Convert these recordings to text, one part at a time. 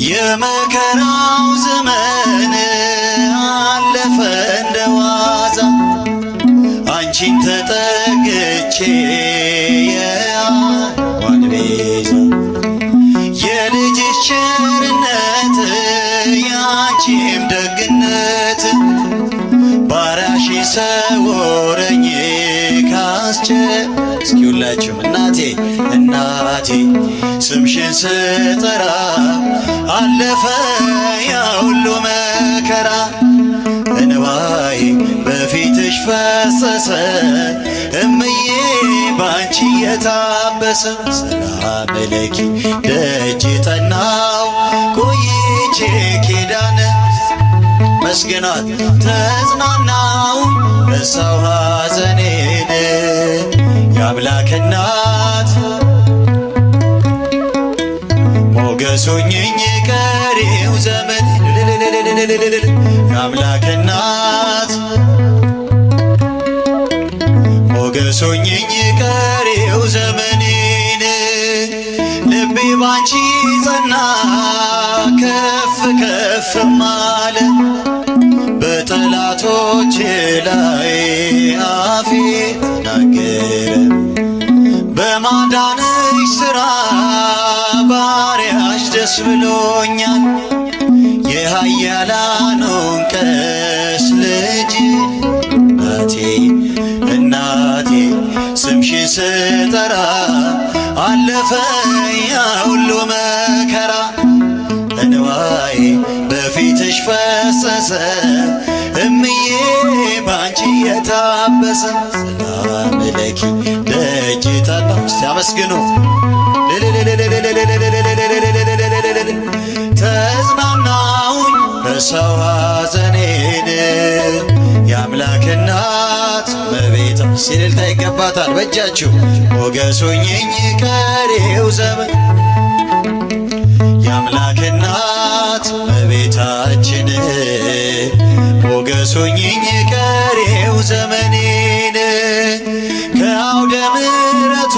የመከራው ዘመን አለፈ እንደዋዛ አንቺን ተጠግቼ የዓለሟን ቤዛ የልጅሽ ቸርነት ያንቺም ደግነት ባሪያሽ ሰውረኝ ካስቸ እስኪ ሁላችሁም እናቴ እናቴ ስምሽን ስጠራ አለፈ ያ ሁሉ መከራ እንባዬ በፊትሽ ፈሰሰ እምዬ ባንቺ የታበሰ ሰላም ለኪ ደጅ ጠናው ቆይቼ ኪዳነ መስግናት ተጽናናው ረሳው ሐዘኔን የአምላክ እናት ሞገሱኝኝ ቀሪው ዘመን የአምላክ እናት ሞገሱኝኝ ቀሪው ዘመኔን ልቤ ባንቺ ጸና ከፍ ከፍ ማለ በጠላቶች ላይ አፌ ተናገረ በማዳንሽ ሥራ ባሪያሽ ደስ ብሎኛል። የኃያላኑን ቀስ ልጅ እናቴ እናቴ ስምሽን ስጠራ አለፈ ያ ሁሉ መከራ እንባዬ በፊትሽ ፈሰሰ እምዬ ባንቺ የታበሰ ሰላም ለኪ ደጅ ጠናሁ። እስቲ አመስግኑ። ተጽናናሁኝ በሰው ሐዘኔን የአምላክ እናት እመቤታ ሲልልታ ይገባታል። በእጃችሁ ሞገሱኝኝ ቀሪው ዘመን የአምላክ እናት እመቤታችን ሞገሱኝኝ ቀሪው ዘመኔን ከአውደ ምሕረቱ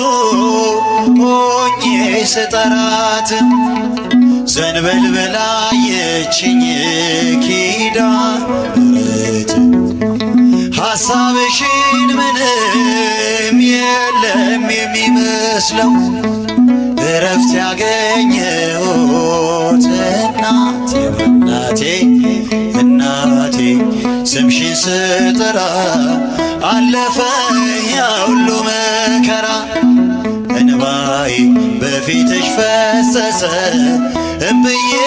ሆኜ ስጠራት ዘንበል ብላ አየችኝ ኪዳነ ምሕረት ሐሳብሽን ምንም የለም የሚመስለው እረፍት ያገኘሁት እናቴ እናቴ እናቴ ስምሽን ስጠራ አለፈ ያ ሁሉ መከራ እንባዬ በፊትሽ ፈሰሰ እምዬ።